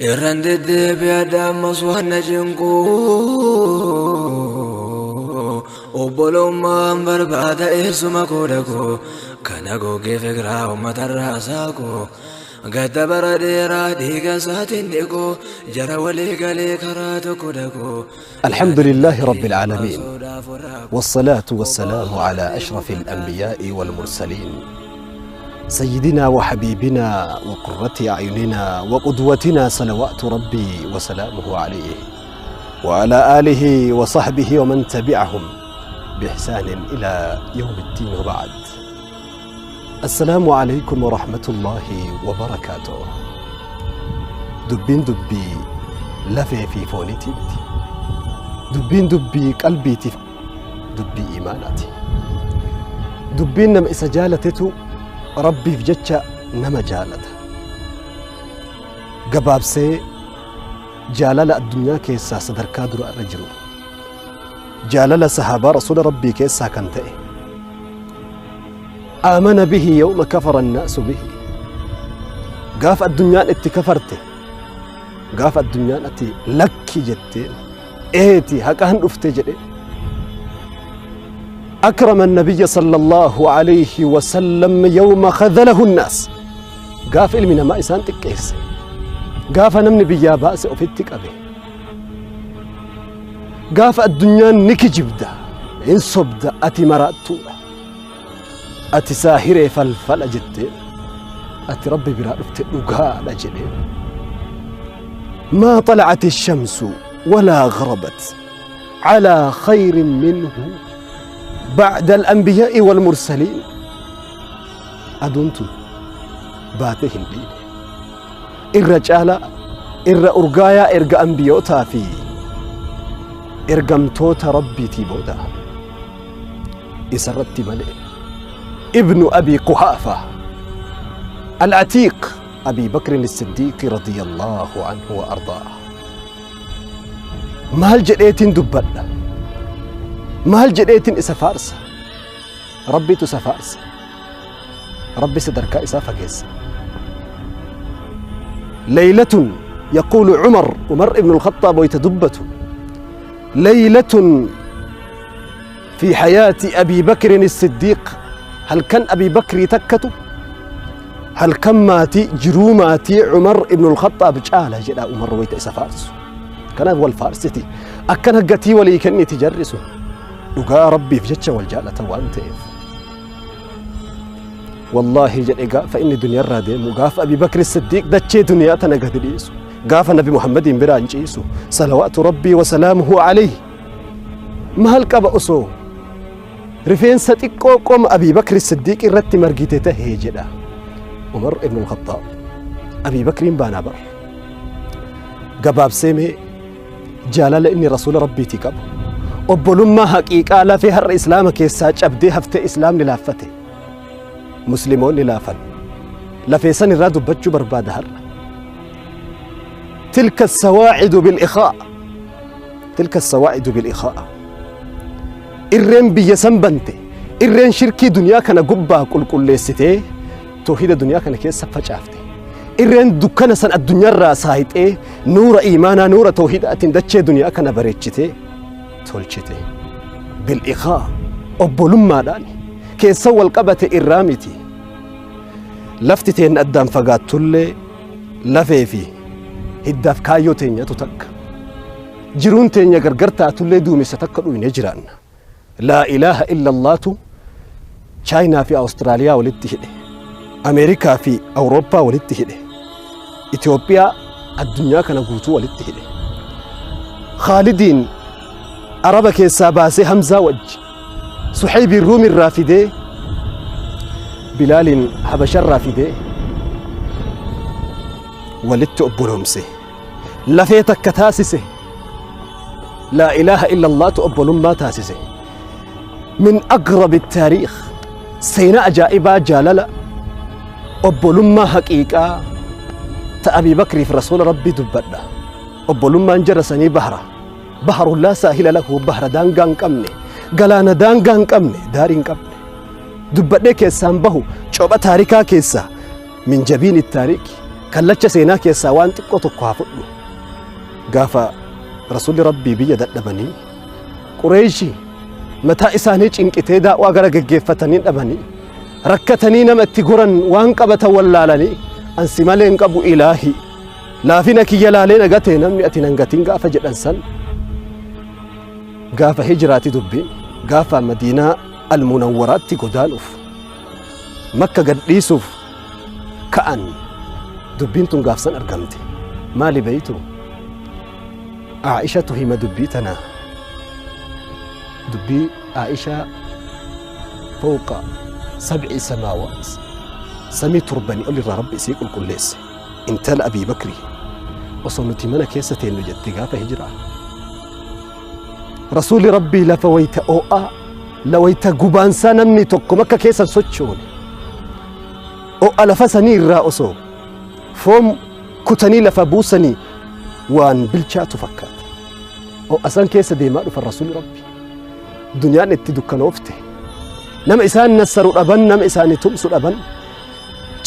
Irraan deddeebi'adha ammas waan na cinqu, obbolummaan barbaada eessuma koo dhaqu, kana gogee fikiraa uummatarraa saaqu, gadda bara dheeraa dhiiga isaatiin dhiqu, jara walii galee karaa tokko dhaqu. الحمد لله رب العالمين، والصلاة والسلام على أشرف الأنبياء والمرسلين، سيدنا وحبيبنا وقرة أعيننا وقدوتنا، صلوات ربي وسلامه عليه وعلى آله وصحبه ومن تبعهم بإحسان إلى يوم الدين، وبعد، السلام عليكم ورحمة الله وبركاته. Dubbiin dubbii lafee fi fooniitii miti. Dubbiin dubbii qalbiitiif, dubbii iimaanaati. Dubbiin nama isa jaalatetu Rabbiif jecha nama jaalata. Gabaabsee jaalala addunyaa keessaa sadarkaa dura irra jiru, jaalala sahaabaa Rasuula Rabbii keessaa kan ta'e, آمن به يوم كفر الناس به, gaafa addunyaan itti kafarte, gaafa addunyaan ati lakki jetteen, eeti haqaan dhufte jedhe. أكرم النبي صلى الله عليه وسلم يوم خذله الناس, gaafa ilmi namaa isaan xiqqeesse, gaafa namni biyyaa baase ofitti qabe, gaafa addunyaan ni kijibda, hin sobda, ati maraattuudha, ati saahiree falfala jetteen, ati Rabbi biraa dhufte dhugaadha jedheen. ما طلعت الشمس ولا غربت على خير منه بعد الأنبياء والمرسلين. Aduun tun baatee hin dhiine irra caalaa, irra urgaayaa, erga ambiyootaa fi ergamtoota Rabbiitii booda isarratti malee. ابن أبي قحافة العتيق، أبي بكر الصديق رضي الله عنه وأرضاه. Maal jedheetiin dubbadha? Maal jedheetiin isa faarsa? Rabbitu isa faarsa. Rabbi sadarkaa isaa fageessa. ليلة, يقول عمر، عمر ابن الخطاب ويتدبت، ليلة في حياة أبي بكر الصديق, halkan أبي بكر takkatu halkan maatii jiruu maatii عمر ابن الخطاب caala jedha Umar wayta isa faarsu. Kanaaf wal faarsiti, akkana gatii walii kenniti jarrisu, dhugaa Rabbiif jecha wal jaalata waan ta'eef. Wallaahi jedhe, gaafa inni duniyaarraa deemu, gaafa Abi Bakri Siddiiq dachee duniyaa tana gadi dhiisu, gaafa Nabi Muhammadiin biraan ciisu صلوات ربي وسلامه عليه, maal qaba osoo rifeensa xiqqoo qoma Abi Bakri Siddiiq irratti margite tahee jedha Umar ibn al-Khattaab. Abi Bakriin baanaa bar. Gabaabsee mee jaalala inni Rasuula Rabbiitii qabu, obbolummaa haqiiqaa lafee har'a Islaama keessaa cabdee haftee, Islaamni laaffate, Musliimoonni laafan, lafee san irraa dubbachuu barbaada har'a. تلك السواعد بالإخاء, تلك السواعد بالإخاء. Irreen biyya san bante, irreen shirkii duniyaa kana gubbaa qulqulleessitee toohida duniyaa kana keessa facaafte, irreen dukkana san addunyaarraa saayixee nuura iimaanaa, nuura toohidaatiin dachee duniyaa kana bareechitee tolchite, بالإخاء, obbolummaadhaan keessa wal qabate irraa miti. Lafti teen addaan fagaattullee lafee fi hiddaaf kaayyoo teenyatu takka. Jiruun teenya gargar taatullee duumessa takka dhuyne jiraanna. لا إله إلا الله tu Chaayinaa fi Awustiraaliyaa walitti hidhe, Ameerikaa fi Awurooppaa walitti hidhe, Itoophiyaa, addunyaa kana guutuu walitti hidhe. Khaalidiin Araba keessaa baasee Hamzaa wajji, Suhaybiin Ruumirraa fidee, Bilaaliin Habasharraa fidee walitti obboloomse, lafee takka taasise. لا إله إلا الله tu obbolummaa taasise. من أغرب التاريخ, seenaa ajaa'ibaa, jaalala obbolummaa haqiiqaa ta Abii Bakriif Rasuula Rabbii dubbadha. Obbolummaan jara sanii bahra, بحر لا ساحل له, bahra daangaa hin qabne, galaana daangaa hin qabne, daarii hin qabne, dubbadhee keessaan bahu. Copha taarikaa keessaa minjabiin ittaariiki kallacha seenaa keessaa waan xiqqoo tokko haa fudhu. Gaafa rasuulli rabbii biyya dadhabanii Qureeshi mataa isaanii cinqitee daa'waa gara geggeeffatanii dhabanii rakkatanii nama itti goran waan qabatan wallaalanii ansi malee hin qabu ilaahi laafina kiyya laalee na gate namni ati nan gatin gaafa jedhan san gaafa hijraati dubbiin gaafa madiinaa almunawwaraatti godaanuuf makka gad dhiisuuf ka'an dubbiin tun gaafsan argamte maali beeytu Aa'ishatu hima dubbii tana dubbii Aa'ishaa fawqa sab'i samaawaat samii torbanii ol irraa rabbi isii qulqulleesse intala Abii Bakri osoo nuti mana keessa teennu jette gaafa hijiraa rasuulli rabbii lafa wayta oo'aa la wayta gubaansaa namni tokko makka keessa hin sochoone oo'a lafa sanii irraa osoo foon kutanii lafa buusanii waan bilchaatu fakkaata. Oo'a san keessa deemaa dhufan rasuulli rabbi. Duniyaan itti dukkanoofte. Nama isaan nassaru dhaban, nama isaanii tumsu dhaban.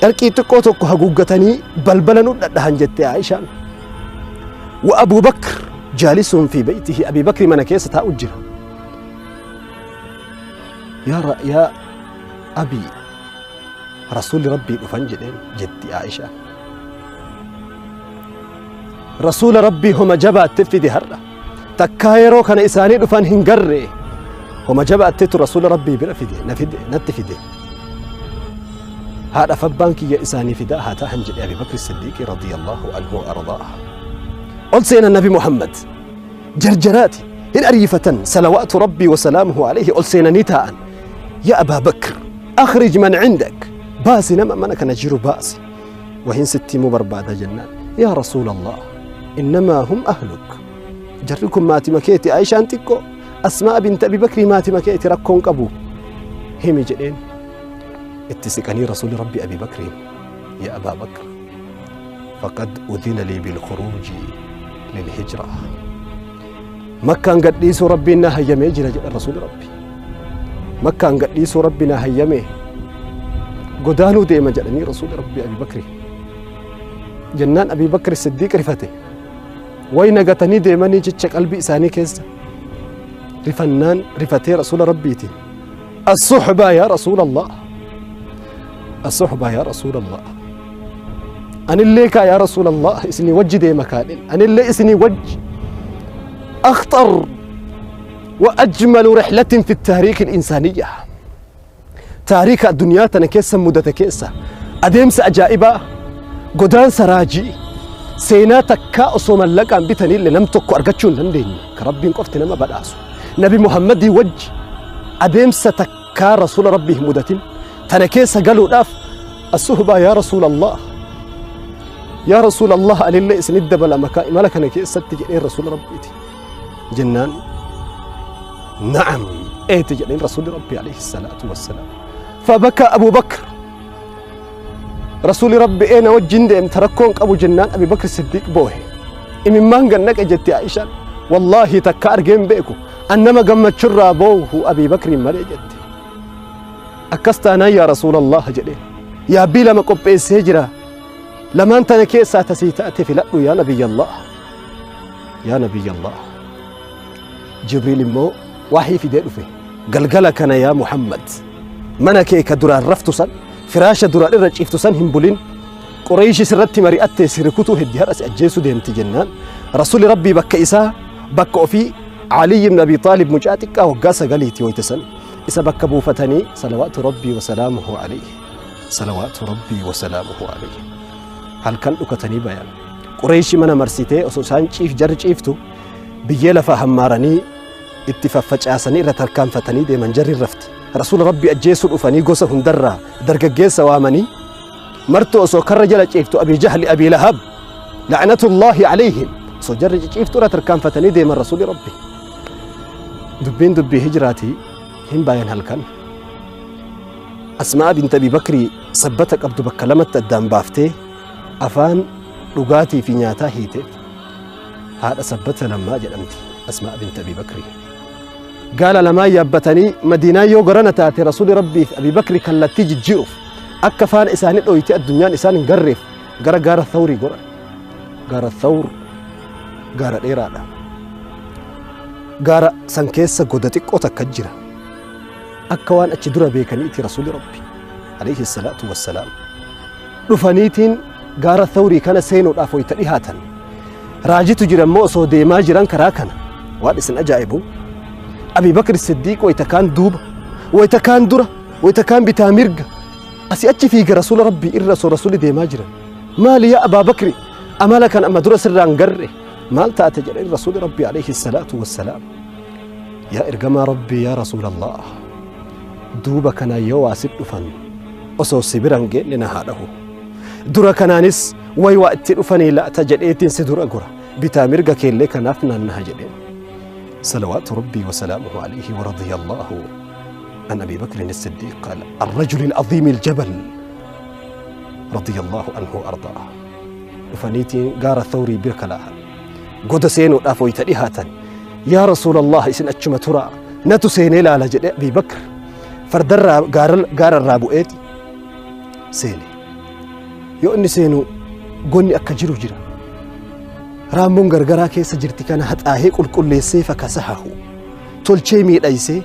Carqii xiqqoo tokko haguuggatanii balbala nu dhadhahan jette Aishaan. Wa Abuu Bakr jaalisuun fi beeytihi Abii Bakri mana keessa taa'u jira. Yaa Abii rasuulli rabbii dhufan jedheen jetti Aishaan. Rasuula rabbii homa jabaatte fide har'a. Takkaa yeroo kana isaanii dhufan hin garre. Homa jabaattetu rasuula rabbii bira fide na fide natti fide. Haadha abbaan kiyya isaanii fidaa haa ta'an jedhe Abi Bakri Siddiiqi radiyallahu anhu wa ardaaha. Ol seenan Nabi Muhammad jarjaraati hin ariifatan salawaatu rabbii wa salaamuhu alayhi ol seenanii taa'an. Yaa Abaa Bakr akhrij man cindak baasi nama mana kana jiru baasi. Wahin sitti himuu barbaada jennaan. Yaa Rasuula Allah innamaa hum ahluk jarri kun maatima keeti Aishaan xiqqoo Asmaa binti Abi Bakrii maatima keeti rakkoon qabu himi jedheen. Itti siqanii rasuulli rabbi Abi Bakriin yaa Abaa Bakr faqad udhina lii bilkhuruuji lilhijra makkaan gadhiisuu rabbiin na hayyamee jira jedhan rasuulli rabbi makkaan gadhiisuu rabbi na hayyamee godaanuu deema jedhanii rasuulli rabbi Abi Bakri jennaan Abi Bakri Siddiiq rifate way nagatanii deemanii jecha qalbii isaanii keessa rifannaan rifatee rasuula rabbiitiin الصحبة يا رسول الله الصحبة يا رسول الله أنا اللي كا يا رسول الله إسني وجه دي مكان أنا اللي إسني وجه أخطر وأجمل رحلة في التاريخ الإنسانية تاريخ الدنيا تنكيسا مدة كيسا أديمس أجائبة قدان سراجي seenaa takkaa osoo mallaqaan bitanillee nam tokko argachuu hin dandeenye ka rabbiin qofti nama badhaasu nabi muhammadii wajji adeemsa takkaa rasuula rabbii hin mudatin tana keessa galuudhaaf asuhbaa yaa rasuula allah yaa rasuula allah anillee isinit dabalama kaa imala kana keessatti jedheen rasuula rabbiiti jennaan na'am eeti jedheen rasuulli rabbii alayhi salaatu wassalaam فبكى أبو بكر رسول ربي أنا وجين ديم تركون أبو جنان أبي بكر الصديق بوه إمن ما نقنك جتي عائشة والله تكا أرجين بيكو أنما قمت شر بوه أبي بكر مري جتي أكست أنا يا رسول الله جلي يا بي لما قب سجرة لما أنت نكيسة تسيتأتي في لأ يا نبي الله يا نبي الله جبريل مو وحي في ديره فيه قلقلك أنا يا محمد منك كدران رفت سن فراشة دران الرج إفتسان هم بولين قريش سرت مريئت سركتو هدي هرس أجيسو ديمت جنان رسول ربي بك إسا بك في علي بن أبي طالب مجاتك أو قاس قليتي ويتسن إسا بك بوفتني صلوات ربي وسلامه عليه صلوات ربي وسلامه عليه هل كان أكتني بيان قريش من مرسيتي أسوسان شيف جر شيفتو بيلا فهمارني اتفاق أسني رتركان فتني دي من جر الرفت رسول ربي أجيسو أفني قوسه هندرة درجة جيسة وامني مرتو أسو كرجل شيفتو أبي جهل أبي لهب لعنة الله عليهم سو جر شيفتو رتركان فتني دي من رسول ربي دبين دبي هجراتي هم باين هالكن أسماء بنت أبي بكري سبتك أبدو بكلمة الدام بافتي أفان لغاتي في نياتا هيتي هذا سبت لما جلمتي أسماء بنت أبي بكري قال لما يبتني مدينة يوغرنا تاتي رسول ربي في أبي بكر كالتي جيوف Akka faana isaanii dhoyitee addunyaan isaan hin garreef gara gaara Thawrii goran. Gaara Thawr gaara dheeraadha. Gaara san keessa goda xiqqoo takka jira. Akka waan achi dura beekaniiti Rasuulli Rabbi alayhi salaatu wassalaam dhufaniitiin gaara Thawrii kana seenuudhaaf wayita dhihaatan. Raajitu jira immoo osoo deemaa jiran karaa kana waan isin ajaa'ibu, Abii Bakr Siddiiq wayita kaan duuba, wayita kaan dura, wayita kaan bitaa mirga asii achi fiiga Rasuula Rabbii irra osoo Rasuulli deemaa jiran. Maali yaa Abaa Bakri, amala kan amma dura sirraan garre, maal taate jedheen Rasuulli Rabbii alayhi salaatu wassalaam. Yaa ergamaa Rabbii, yaa Rasuulallah, duuba kana yoo waa sit dhufan osoo si biran geenne na haa dhahu, dura kanaanis way waa itti dhufanii laata jedheetiin si dura gora, bitaa mirga keellee kanaaf naannaha jedheen. Salawaatu Rabbii wasalaamuhu alayhi wa radiyallahu an Abi Bakrin Siddiiq qaala الرجل العظيم الجبل رضي الله عنه وأرضاه. Dhufaniitiin gaara Thawrii bira kalaahan. Goda seenuudhaaf wayita dhihaatan, yaa Rasuulallah, isin achuma turaa, natu seenee laala jedhe. Abii Bakr fardarraa gaararraa bu'eeti seene. Yoo inni seenu gonni akka jiru jira. Raammoon gargaraa keessa jirti kana haxaahee qulqulleessee fakasahahu tolchee miidhaysee,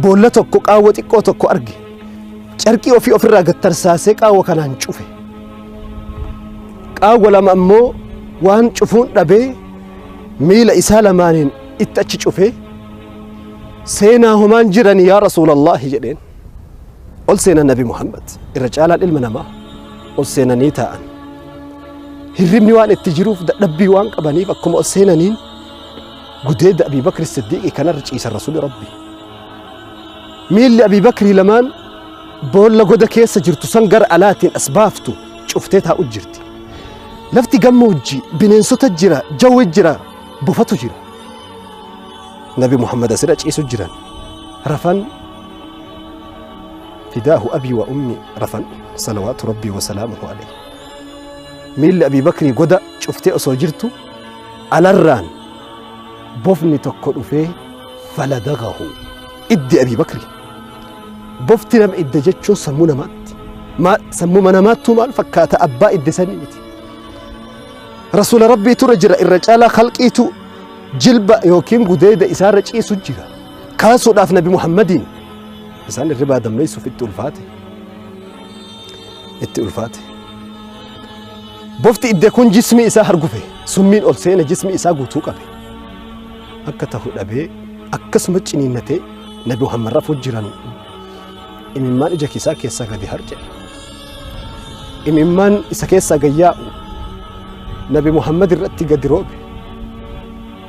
boolla tokko, qaawwa xiqqoo tokko arge. Carqii ofii ofirraa gattarsaasee qaawwa kanaan cufe. Qaawwa lama ammoo waan cufuun dhabee miila isaa lamaaniin itti achi cufe. Seenaa, homaan jiran yaa Rasuulallaahi jedheen. Ol seenan. Nabi Muhammad irra caalaan ilma namaa ol seenanii taa'an. Hirribni waan itti jiruuf, dadhabbii waan qabaniif, akkuma ol seenaniin gudeeda Abii Bakri Siddiiqii kanarra ciisan Rasuuli Rabbi. Miilli Abii Bakrii lamaan boolla goda keessa jirtu san gara alaatiin as baaftu cuftee taa'u jirti. Lafti gammoojjii, bineensota jira, jawwi jira, bofatu jira. Nabi Muhammad asirra ciisu jiran. Rafan, fidaahu abii wa ummi, rafan salawaatu Rabbii wa salaamuhu alayhi. Miilli Abii Bakrii goda cuftee osoo jirtu alarraan bofni tokko dhufee faladagahu, iddi Abii Bakrii. Bofti nama idda jechuun sammuu namaatti, sammuma namaattuu maal fakkaata? Abbaa idde sanii miti. Rasuula Rabbii tura jira, irra caalaa khalqiitu jilba yookiin gudeeda isaarra ciisu jira. Kaasuudhaaf Nabi Muhammadiin isaan irribaa dammeessuuf itti ulfaate. Itti ulfaate. Bofti idde kun jismi isaa hargufe, summiin ol seene, jismi isaa guutuu qabe. Akka tahu dhabee akkasuma ciniinnatee Nabi Muhammad rafuu jiran imimmaan ija isaa keessaa gadi harca'e. Imimmaan isa keessaa gayyaa'u Nabi Muhammad irratti gadi roobe.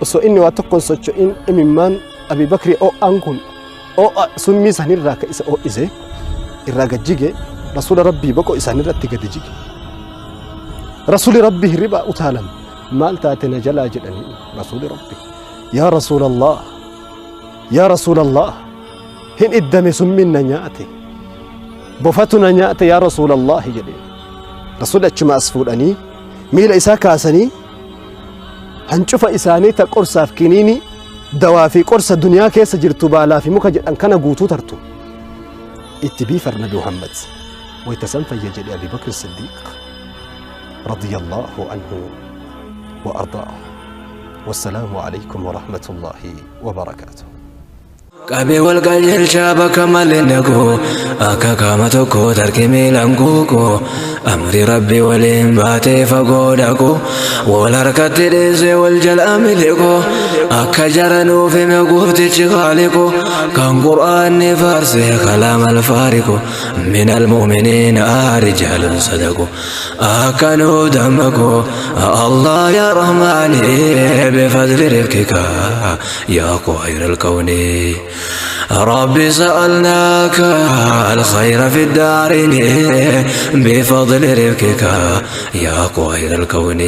Osoo inni waa tokko hin socho'in imimmaan Abi Bakri oo'aan kun oo'a summii sanirraa ka isa oo'ise irraa gad jige, Rasuula Rabbii boqoo isaanirratti gadi jige. Rasuuli Rabbii hirribaa utaalan. Maal taate na jalaa jedhanii Rasuuli Rabbii. Yaa Rasuulallah, yaa Rasuulallah, hin iddame, summiin na nyaate, bofatu na nyaate yaa Rasuulallah jedhee. Rasuulli achuma as fuudhanii miila isaa kaasanii hancufa isaanii ta qorsaaf kiniini dawaa fi qorsa duniyaa keessa jirtu, baalaa fi muka jedhan kana guutuu tartu itti biifar. Nabi Muhammad wayta san fayya jedhe Abi Bakr Siddiiq radiyallahu anhu wa ardaah. والسلام عليكم ورحمة الله وبركاته. Qabee wal qajeelchaa bakka malee naqu, akka qaama tokko tarkii miilaan guuqu, amri Rabbi waliin baatee fagoo dhaqu, wal harkatti dhiisee wal jalaa miliqu, akka jara nuuf hime gooftichi Khaaliqu, kan Qur'aanni faarse kalaam alfaariqu, من المؤمنين رجال صدقوا, akka nuuf dammaqu. الله يا رحماني بفضل رفقك يا خير الكون، ربي سألناك الخير في الدارين بفضل رفقك يا خير الكون.